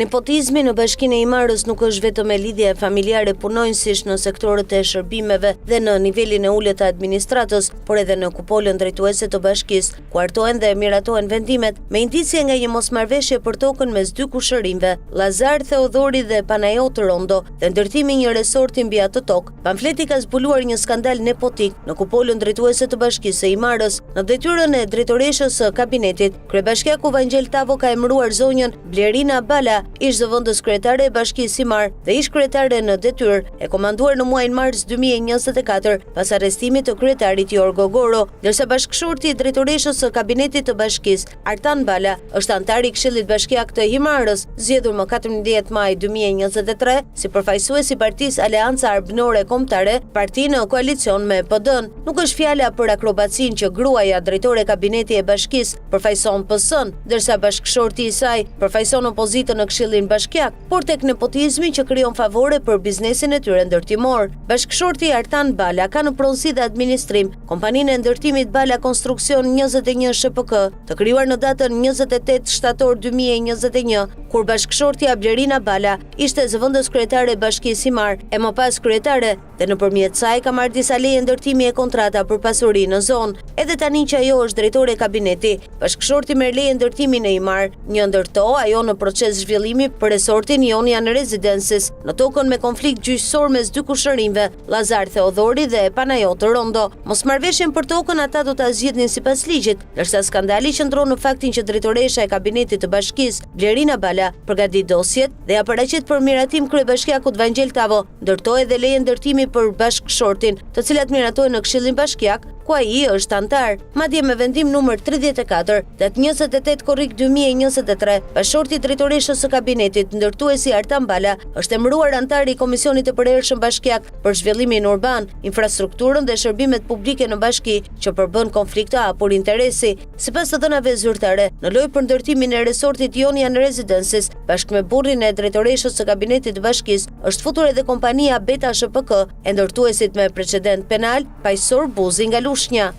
Nepotizmi në Bashkinë e Himarës nuk është vetëm me lidhje familjare punonjësish në sektorët e shërbimeve dhe në nivelin e ulët të administratës, por edhe në kupolën drejtuese të bashkisë, ku hartohen dhe miratohen vendimet, me indicie nga një mosmarrëveshje për tokën mes dy kushërinjve, Llazar Theodhori dhe Panajot Rondo, dhe ndërtimi i një resorti mbi atë tokë. Pamfleti ka zbuluar një skandal nepotik në kupolën drejtuese të Bashkisë së Himarës. Në detyrën e drejtoreshës së kabinetit, kryebashkiaku Vangjel Tavo ka emëruar zonjën Blerina Bala, ish-zëvendës kryetare e Bashkisë Himarë dhe ish-kryetare në detyrë, e komanduar në muajin mars 2024 pas arrestimit të kryetarit Jorgo Goro, ndërsa bashkëshorti i drejtoreshës së kabinetit të bashkisë, Artan Bala, është anëtar i Këshillit Bashkiak të Himarës, zgjedhur më 14 maj 2023 si përfaqësues i partisë Aleanca Arbnore Kombëtare, parti në koalicion me PD-në. Nuk është fjala për akrobacinë që gruaja drejtore kabineti e bashkisë përfaqëson PS-në, ndërsa bashkëshorti i saj përfaqëson opozitën në Këshillin Bashkiak, por tek nepotizmi që krijon favore për biznesin e tyre ndërtimor. Bashkëshorti Artan Bala ka në pronësi dhe administrim kompaninë e ndërtimit Bala Konstruksion 21 SHPK, të krijuar në datën 28 shtator 2021, kur bashkëshortja Blerina Bala ishte zëvendës kryetare e Bashkisë Himarë e më pas kryetare dhe nëpërmjet saj ka marrë disa leje ndërtimi e kontrata për pasuri në zonë. Edhe tani që ajo është drejtore kabineti, bashkëshorti merr leje ndërtimi në Himarë, një ndër to ajo në proces zhvillimi për resortin Ionian Residences, në tokën me konflikt gjyqësor mes dy kushërinjve, Llazar Theodhori dhe Panajot Rondo. Mosmarrëveshjen për tokën ata do ta zgjidhnin sipas ligjit, ndërsa skandali qëndron në faktin që drejtoresha e kabinetit të bashkisë, Blerina Bala, përgatit dosjet dhe ia paraqet për miratim kryebashkiakut Vangjel Tavo, ndër to edhe leje ndërtimi për bashkëshortin, të cilat miratohen në Këshillin Bashkiak, ku ai është anëtar. Madje me vendim numër 34, datë 28 korrik 2023, bashkëshorti i drejtoreshës së kabinetit, ndërtuesi Artan Bala, është emëruar anëtar i Komisionit të Përhershëm Bashkiak për Zhvillimin Urban, Infrastrukturën dhe Shërbimet Publike në Bashki, që përbën konflikt të hapur interesi. Sipas të dhënave zyrtare, në lojë për ndërtimin e resortit Ionian Residences, bashkë me burrin e drejtoreshës së kabinetit të bashkisë, është futur edhe kompania Beta SHPK e ndërtuesit me precedent penal, Paqësor Buzi nga Lushnja.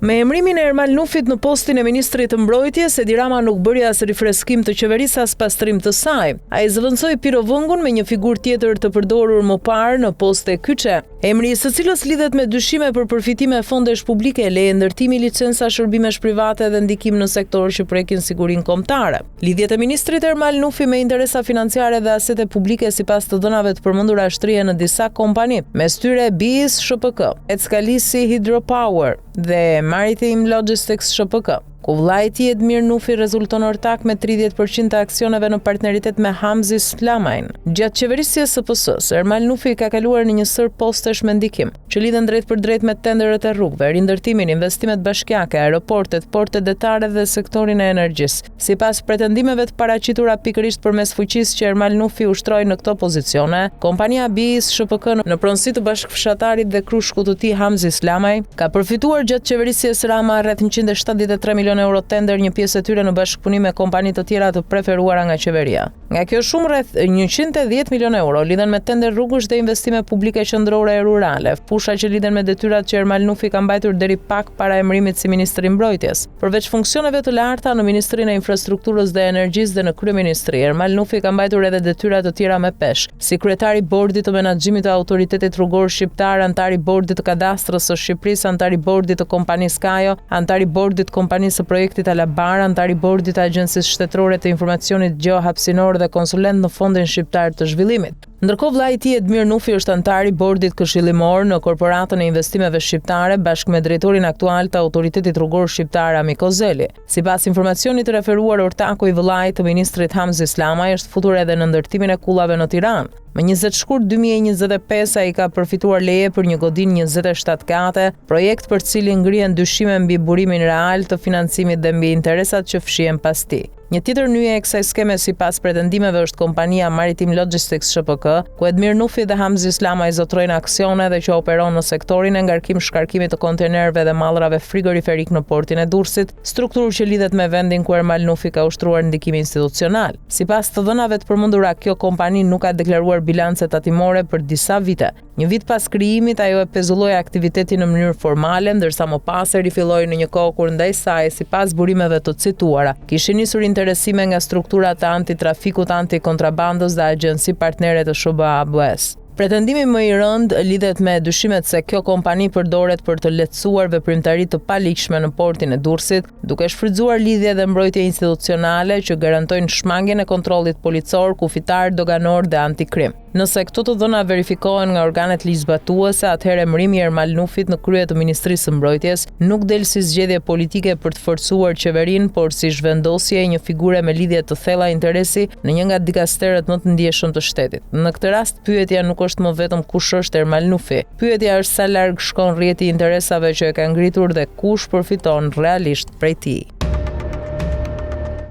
Me emërimin e Ermal Nufit në postin e ministrit të Mbrojtjes, Edi Rama nuk bëri as rifreskim të qeverisë as pastrim të saj. Ai zëvendësoi Pirro Vengun me një figurë tjetër të përdorur më parë në poste kyçe, emri i së cilës lidhet me dyshime për përfitime fondesh publike, leje ndërtimi, licenca shërbimesh private dhe ndikim në sektorë që prekin sigurinë kombëtare. Lidhjet e ministrit Ermal Nufi me interesa financiare dhe asete publike sipas të dhënave të përmendura shtrihen në disa kompani, mes tyre BIS SHPK, Etskalisi Hydropower dhe Maritime Logistics SHPK, ku vëllai i tij Edmir Nufi rezulton ortak me 30 për qind të aksioneve në partneritet me Hamzi Slamajn. Gjatë qeverisjes së PS-së, Ermal Nufi ka kaluar në një sërë postesh me ndikim, që lidhen drejtpërdrejt me tenderët e rrugëve, rindërtimin, investimet bashkiake, aeroportet, portet detare dhe sektorin e energjisë. Sipas pretendimeve të paraqitura pikërisht përmes fuqisë që Ermal Nufi ushtroi në këto pozicione, kompania BIS SHPK në pronësi të bashkëfshatarit dhe krushkut të tij Hamzi Slamaj, ka përfituar gjatë qeverisjes Rama rreth 173 milionë euro tender, një pjesë e tyre në bashkëpunim me kompani të tjera të preferuara nga qeveria. Nga kjo shumë rreth 110 milionë euro lidhen me tender rrugësh dhe investime publike qendrore e rurale, fusha që lidhen me detyrat që Ermal Nufi ka mbajtur deri pak para emërimit si ministër i Mbrojtjes. Përveç funksioneve të larta në Ministrinë e Infrastrukturës dhe Energjisë dhe në Kryeministri, Ermal Nufi ka mbajtur edhe detyra të tjera me peshë, si kryetar i Bordit të Menaxhimit të Autoritetit Rrugor Shqiptar, anëtar i Bordit të Kadastrës së Shqipërisë, anëtar i Bordit të Kompanisë Kajo, anëtar i Bordit të Kompanisë së Projektit Alabar, anëtar i Bordit të Agjencisë Shtetërore të Informacionit Gjeohapësinor dhe konsulent në Fondin Shqiptar të Zhvillimit. Ndërkohë vëllai i tij Edmir Nufi është anëtar i Bordit Këshillimor në Korporatën e Investimeve Shqiptare bashkë me drejtorin aktual të Autoritetit Rrugor Shqiptar Ami Kozeli. Sipas informacionit të referuar, ortaku i vëllait të ministrit Hamzi Slamaj është futur edhe në ndërtimin e kullave në Tiranë. Më 20 shkurt 2025 ai ka përfituar leje për një godinë 27 kate, projekt për të cilin ngrihen dyshime mbi burimin real të financimit dhe mbi interesat që fshihen pas tij. Një tjetër nyje e kësaj skeme sipas pretendimeve është kompania Maritime Logistics SHPK, ku Edmir Nufi dhe Hamzi Slamaj zotërojnë aksione dhe që operon në sektorin e ngarkim-shkarkimit të kontejnerëve dhe mallrave frigoriferikë në portin e Durrësit, strukturë që lidhet me vendin ku Ermal Nufi ka ushtruar ndikim institucional. Sipas të dhënave të përmendura, kjo kompani nuk ka deklaruar bilance tatimore për disa vite. Një vit pas krijimit, ajo e pezulloi aktivitetin në mënyrë formale, ndërsa më pas e rifilloi në një kohë kur ndaj saj, sipas burimeve të cituara, kishin nisur interesime nga struktura të antitrafikut, antikontrabandës dhe agjenci partnere të SHBA-BE-së. Pretendimi më i rëndë lidhet me dyshimet se kjo kompani përdoret për të lehtësuar veprimtari të paligjshme në portin e Durrësit, duke shfrytëzuar lidhje dhe mbrojtje institucionale që garantojnë shmangien e kontrollit policor, kufitar, doganor dhe antikrim. Nëse këto të dhëna verifikohen nga organet ligjzbatuese, atëherë emërimi i Ermal Nufit në krye të Ministrisë së Mbrojtjes nuk del si zgjedhje politike për të forcuar qeverinë, por si zhvendosje e një figure me lidhje të thella interesi në një nga dikasterët më të ndjeshëm të shtetit. Në këtë rast, pyetja nuk është më vetëm kush është Ermal Nufi. Pyetja është sa larg shkon rrjeti i interesave që e ka ngritur dhe kush përfiton realisht prej tij.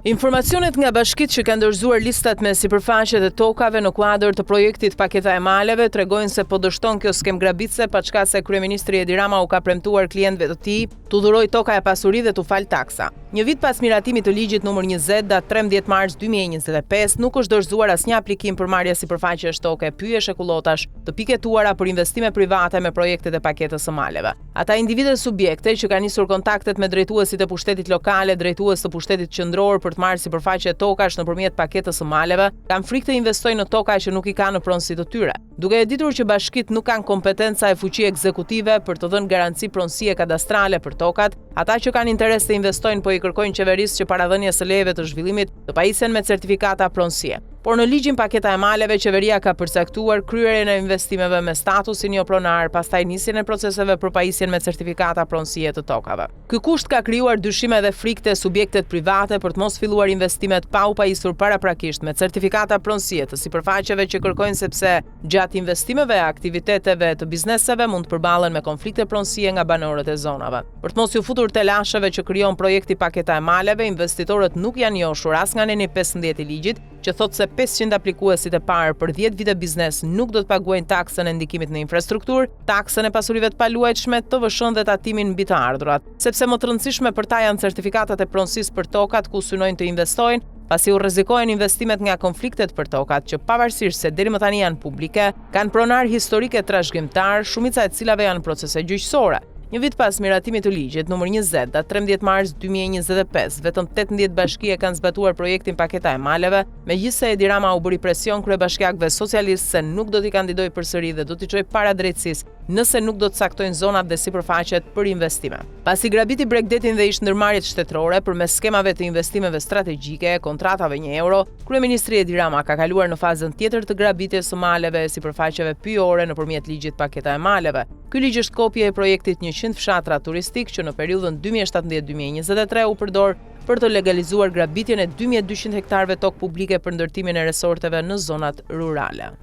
Informacionet nga bashkitë që kanë dorëzuar listat me sipërfaqet e tokave në kuadër të projektit Paketa e Maleve tregojnë se po dështon kjo skemë grabitëse paçka se kryeministri Edi Rama u ka premtuar klientëve të tij t'u dhurojë toka e pasuri dhe t'u falë taksa. Një vit pas miratimit të ligjit numër 20, datë 13 mars 2025, nuk është dorëzuar asnjë aplikim për marrje sipërfaqesh toke, pyjesh e kullotash të piketuara për investime private me projektet e Paketës së Maleve. Ata individë e subjekte që kanë nisur kontaktet me drejtuesit e pushtetit lokal e drejtues të pushtetit qendror për të marrë sipërfaqe tokash nëpërmjet paketës së maleve, kanë frikë të investojnë në toka që nuk i kanë në pronësi të tyre. Duke e ditur që bashkitë nuk kanë kompetenca e fuqi ekzekutive për të dhënë garanci pronësie kadastrale për tokat, ata që kanë interes të investojnë po i kërkojnë qeverisë që para dhënies së lejeve të zhvillimit të pajisen me certifikata pronësie. Por në ligjin Paketa e Maleve qeveria ka përcaktuar kryerjen e investimeve me statusin jo pronar, pastaj nisjen e proceseve për pajisjen me certifikata pronësie të tokave. Ky kusht ka krijuar dyshime dhe frikë te subjektet private për të mos filluar investimet pa u pajisur paraprakisht me certifikata pronësie të sipërfaqeve që kërkojnë sepse gjatë investimeve e aktiviteteve të bizneseve mund të përballen me konflikte pronësie nga banorët e zonave. Për të mos iu futur telasheve që krijon projekti Paketa e Maleve, investitorët nuk janë joshur as nga neni 15 i ligjit, që thotë se 500 aplikuesit e parë për 10 vite biznes nuk do të paguajnë taksën e ndikimit në infrastrukturë, taksën e pasurive të paluajtshme, TVSH-në dhe tatimin mbi të ardhurat, sepse më të rëndësishme për ta janë certifikatat e pronësisë për tokat ku synojnë të investojnë, pasi u rrezikohen investimet nga konfliktet për tokat, që pavarësisht se deri më tani janë publike, kanë pronarë historikë e trashëgimtarë, shumica e të cilave janë procese gjyqësore. Një vit pas miratimit të ligjit numër 20, datë 13 mars 2025, vetëm 18 bashki e kanë zbatuar projektin Paketa e Maleve, megjithëse Edi Rama u bëri presion kryebashkiakëve socialistë se nuk do t'i kandidojë përsëri dhe do t'i çojë para drejtësisë nëse nuk do të caktojnë zonat dhe sipërfaqet për investime. Pasi grabiti bregdetin dhe ish ndërmarrjet shtetërore përmes skemave të investimeve strategjike, kontratave 1 euro, kryeministri Edi Rama ka kaluar në fazën tjetër të grabitjes së maleve e sipërfaqeve pyjore nëpërmjet ligjit Paketa e Maleve. Ky ligj është kopje e projektit 100 fshatra turistikë që në periudhën 2017-2023 u përdor për të legalizuar grabitjen e 2200 hektarëve tokë publike për ndërtimin e resorteve në zonat rurale.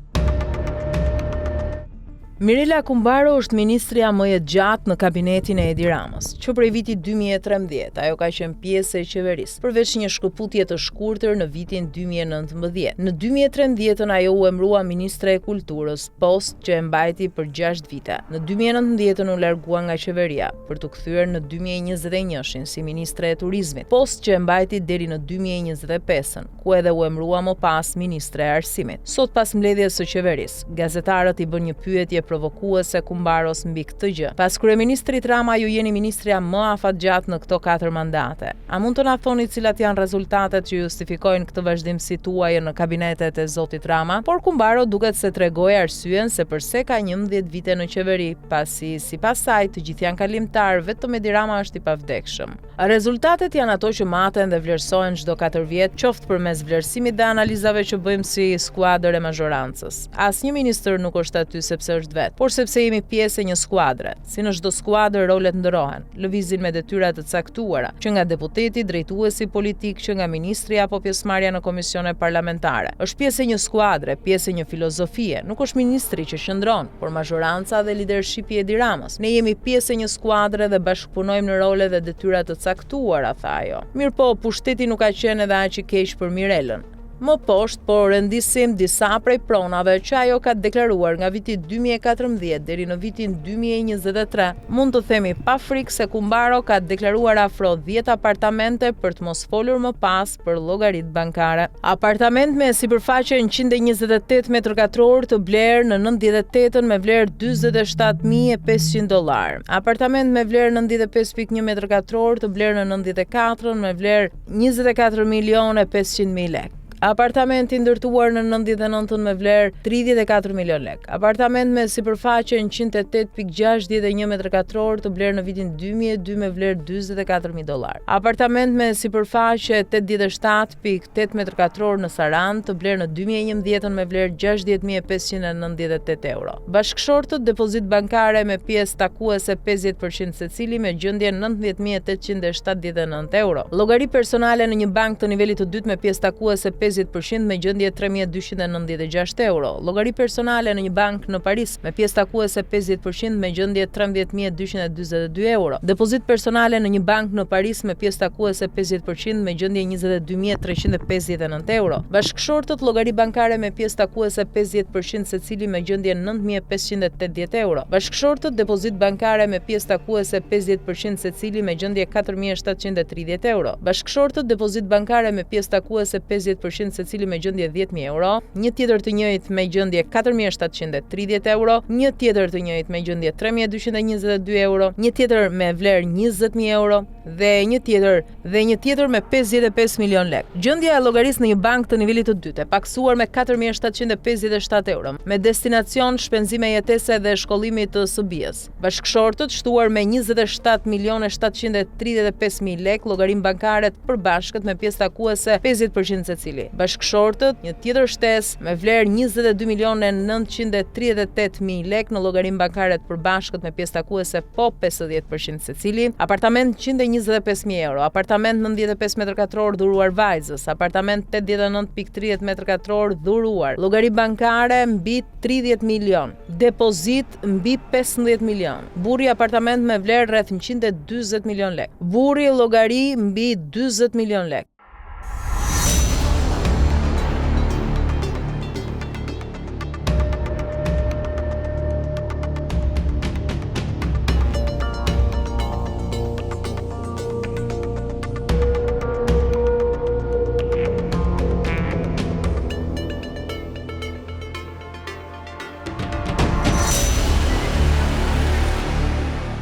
Mirela Kumbaro është ministrja më jetëgjatë në kabinetin e Edi Ramës. Që prej vitit 2013, ajo ka qenë pjesë e qeverisë, përveç një shkëputje të shkurtër në vitin 2019. Në 2013-ën ajo u emërua ministre e Kulturës, post që e mbajti për 6 vite. Në 2019-ën u largua nga qeveria, për t'u kthyer në 2021-shin si ministre e Turizmit, post që e mbajti deri në 2025-ën, ku edhe u emërua më pas ministre e Arsimit. Sot pas mbledhjes së qeverisë, gazetarët i bënë një pyetje provokuese Kumbaros mbi këtë gjë. Pas kryeministrit Rama ju jeni ministrja më afatgjatë në këto katër mandate. A mund të na thoni cilat janë rezultatet që justifikojnë këtë vazhdimësi tuajën në kabinetet e zotit Rama? Por Kumbaro duket se tregoi arsyen se përse ka 11 vite në qeveri, pasi sipas saj të gjithë janë kalimtarë, vetëm Edi Rama është i pavdekshëm. Rezultatet janë ato që maten dhe vlerësohen çdo 4 vjet, qoftë përmes vlerësimit dhe analizave që bëjmë si skuadër e mazhorancës. Asnjë ministër nuk është aty sepse është vetë, por sepse jemi pjesë e një skuadre. Si në çdo skuadër rolet ndërrohen, lëvizin me detyra të caktuara, që nga deputeti, drejtuesi politik, që nga ministri apo pjesëmarrja në komisione parlamentare. Është pjesë e një skuadre, pjesë e një filozofie, nuk është ministri që qëndron, por mazhoranca dhe lidershipi i Edi Ramës. Ne jemi pjesë e një skuadre dhe bashkëpunojmë në role dhe detyra të caktuara, tha ajo. Mirëpo, pushteti nuk ka qenë edhe aq i keq për Mirelën. Më poshtë po rendisim disa prej pronave që ajo ka deklaruar nga viti 2014 deri në vitin 2023. Mund të themi pa frikë se Kumbaro ka deklaruar afro 10 apartamente për të mos folur më pas për llogaritë bankare. Apartament me sipërfaqe 128 metër katror të blerë në 98-ën me vlerë 47.500 dollarë. Apartament me vlerë 95.1 metër katror të blerë në 94-ën me vlerë 24 milionë e 500 mijë lekë. Apartament i ndërtuar në 99-ën me vlerë 34 milion lekë. Apartament me sipërfaqe 108.61 metra katror të blerë në vitin 2002 me vlerë 44.000 dollarë. Apartament me sipërfaqe 87.8 metra katror në Sarandë të blerë në 2011-ën me vlerë 60.598 euro. Bashkëshortët depozitë bankare me pjesë takuese 50% secili me gjendje 19.879 euro. Llogari personale në një bankë të nivelit të dytë me pjesë takuese 50% me gjendje 3.296 euro. Llogari personale në një bankë në Paris me pjesë takuese 50% me gjendje 13.242 euro. Depozitë personale në një bankë në Paris me pjesë takuese 50% me gjendje 22.359 euro. Bashkëshortët llogari bankare me pjesë takuese 50% secili me gjendje 9.580 euro. Bashkëshortët depozitë bankare me pjesë takuese 50% secili me gjendje 4.730 euro. Bashkëshortët depozitë bankare me pjesë takuese 50% secili me gjendje 10.000 euro, një tjetër të njëjtë me gjendje 4.730 euro, një tjetër të njëjtë me gjendje 3.222 euro, një tjetër me vlerë 20.000 euro dhe një tjetër dhe një tjetër me 55 milion lekë. Gjendja e llogarisë në një bankë të nivelit të dytë e pakësuar me 4757 euro, me destinacion shpenzime jetese dhe shkollimi të së bijës. Bashkëshortët shtuar me 27 milionë 735 mijë lekë llogarinë bankare të përbashkët me pjesë takuese 50% secili. Bashkëshortët një tjetër shtesë me vlerë 22 milionë 938 mijë lekë në llogarinë bankare të përbashkët me pjesë takuese po 50% secili. Apartament 125.000 euro, apartament 95 metër katror dhuruar vajzës, apartament 89.30 metër katror dhuruar, llogari bankare mbi 30 milion, depozitë mbi 15 milion, burri apartament me vlerë rreth 140 milion lekë, burri llogari mbi 40 milion lekë.